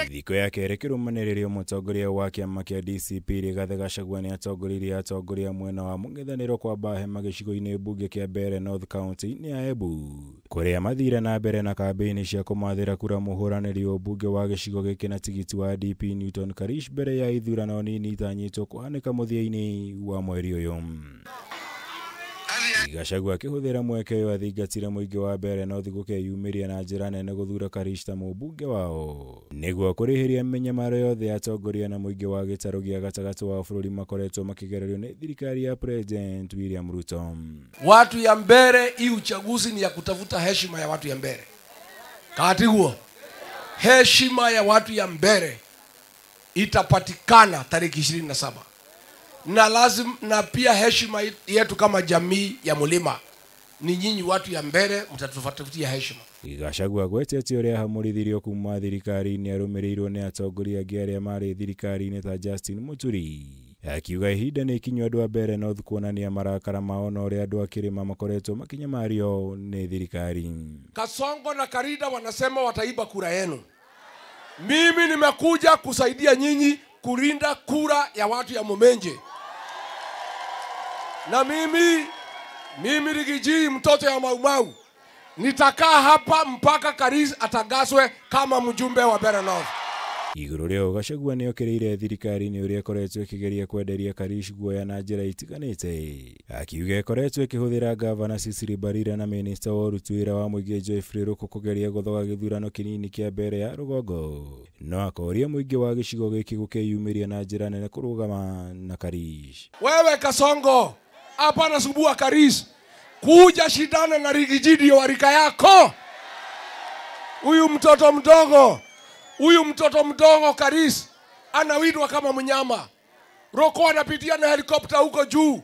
Thikũ ya kerĩ kĩrũmanĩrĩrio mũtongoria wa kĩama kĩa DCP Rigathĩ Gachagua nĩatongoririe atongoria mwena wa mũng'ethanĩro kwamba hema gĩcigo-inĩ mbunge kĩa Mbeere North kaunti-inĩ ya Embu kũrĩa mathire na mbere na kambĩini cia kũmathĩra kura mũhũranĩri wa ũmbunge wa gĩcigo gĩkĩ na tigiti wa DP Newton Karish mbere ya ithurano nini itanyĩtwo kũhanĩka mũthia-inĩ wa mweri ũyũ. Gachagua akĩhũthĩra mweke ũyũ athingatire mũingĩ wa Mbeere North gũkeyumĩria na njĩra nene gũthura Karish ta mũmbunge wao nĩguo kũrĩhĩria mĩnyamaro yothe atongoria na mũingĩ wa gĩtarũ gĩa gatagatĩ wa bũrũri makoretwo makĩgererio nĩ thirikari ya President William Ruto. Watu ya Mbeere, hii uchaguzi ni ya kutafuta heshima ya watu ya Mbeere. Katiguo heshima ya watu ya Mbeere itapatikana tariki 27. Na lazima, na pia heshima yetu kama jamii ya mulima ni nyinyi watu ya Mbeere mtatufuatia heshima. Gachagua agwetete ũrĩa ahamũrithirio kuma thirikari-inĩ arũmĩrĩirwo nĩ atongoria angĩ arĩa marĩ thirikari-inĩ ta Justin Muturi, akiuga ihinda nĩ ikinyu andũ a Mbeere North kuonania marakara mao na ũrĩa andũ a kĩrĩma makoretwo makĩnyamario nĩ thirikari. Kasongo na Karida wanasema wataiba kura yenu. Mimi nimekuja kusaidia nyinyi kulinda kura ya watu ya Mumenje. Na mimi Rigiji mtoto ya Maumau nitakaa hapa mpaka Karish atagaswe kama mjumbe wa Mbeere North. Igũrũ rĩo Gachagua nĩokĩrĩire thirikari nĩ ũrĩa ĩkoretwo ĩkĩgeria kwenderia Karish guoya na njĩra itiganĩte, akiuga ĩkoretwo ĩkĩhũthĩra gavana Cecily Mbarire na minista wa ũruti wĩra wa mũingĩ Geoffrey Ruku kũgeria gũthoga gĩthurano kĩnini kĩa Mbeere ya rũgongo, no akoria mũingĩ wa gĩcigo gĩkĩ gũkeyumĩria na njĩra nene kũrũgama na Karish. Wewe Kasongo, hapana subua Karish, kuja shindana na Rigiji ndio wa rika yako. Huyu mtoto mdogo, huyu mtoto mdogo Karish anawindwa kama mnyama. Roko anapitia na helikopta huko juu,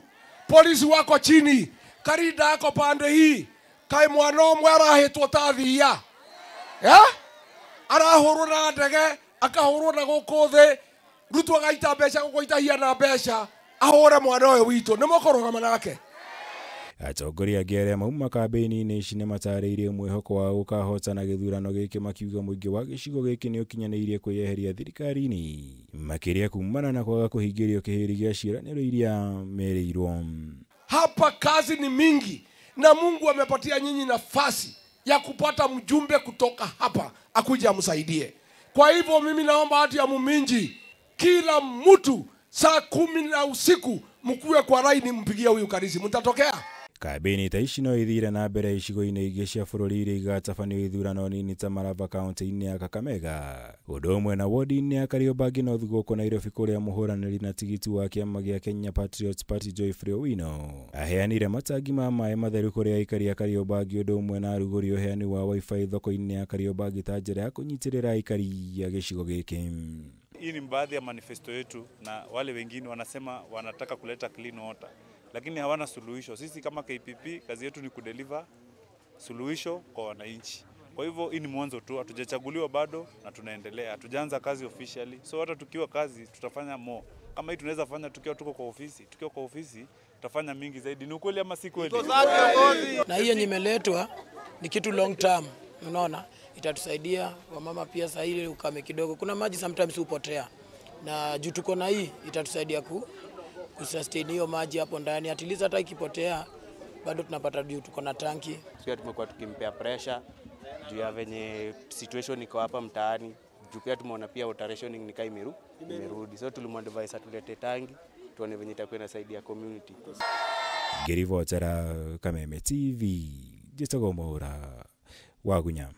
polisi wako chini, Karida ako pande hii, kai mwana omwe arahĩtwo ta thiia. Arahũrwo na ndege, akahũrwo na gũkũ thĩ, Ruto agaita mbeca gũkũ itahia na mbeca, ahũre mwana ũyũ witũ, nĩ mũkũrũgama nake. Atongoria angĩ arĩa mauma kambĩini-inĩ ici nĩmatarĩirie mwĩhoko wa gũkahotana gĩthurano gĩkĩ makiuga mũingĩ wa gĩcigo gĩkĩ nĩũkinyanĩirie kwĩyeheria thirikari-inĩ makĩria kumana na kwaga kũhingĩrio kĩhĩri gĩa ciĩranĩro iria merĩirwo. Hapa kazi ni mingi na Mungu amepatia nyinyi nafasi ya kupata mjumbe kutoka hapa akuja amsaidie. Kwa hivyo mimi naomba watu ya Muminji, kila mtu saa 10 na usiku mkuwe kwa laini mpigie huyu Karish, mtatokea. Kambĩini ta ici no ithire na mbere icigo-inĩ ingĩ cia bũrũri iria igatabanio ithurano nini ta Malava kaunti-inĩ ya Kakamega, ũndũ ũmwe na wodi-inĩ ya Kariobangi North gũkũ Nairobi kũrĩa mũhũranĩri na tigiti wa kĩama gĩa Kenya Patriots Party Geoffrey Owino aheanire matangi ma maĩ matheru kũrĩ aikari a Kariobangi ũndũ ũmwe na arugũri ũheani wa wifi thoko-inĩ ya Kariobangi ta njĩra ya kũnyitĩrĩra aikari a gĩcigo gĩkĩ. Hii ni baadhi ya manifesto yetu, na wale wengine wanasema wanataka kuleta clean water lakini hawana suluhisho. Sisi kama KPP kazi yetu ni kudeliver suluhisho kwa wananchi. Kwa hivyo hii ni mwanzo tu, hatujachaguliwa bado na tunaendelea. Hatujaanza kazi officially. So hata tukiwa kazi tutafanya more. Kama hii tunaweza fanya tukiwa tuko kwa ofisi, tukiwa kwa ofisi tutafanya mingi zaidi. Ni ukweli ama si kweli? Na hiyo nimeletwa ni kitu long term, unaona, itatusaidia wamama pia saa ile ukame kidogo. Kuna maji sometimes hupotea. Na juu tuko na hii itatusaidia kusustain hiyo maji hapo ndani. At least hata ikipotea bado tunapata juu tuko na tanki. Sio tumekuwa tukimpea pressure juu ya venye situation iko hapa mtaani. Juu pia tumeona pia water rationing ni kai imerudi. So tulimwadvise atulete tangi tuone venye itakuwa inasaidia community. Ngĩribotera Kameme TV, njĩtagwo Mwaura wa Gunya.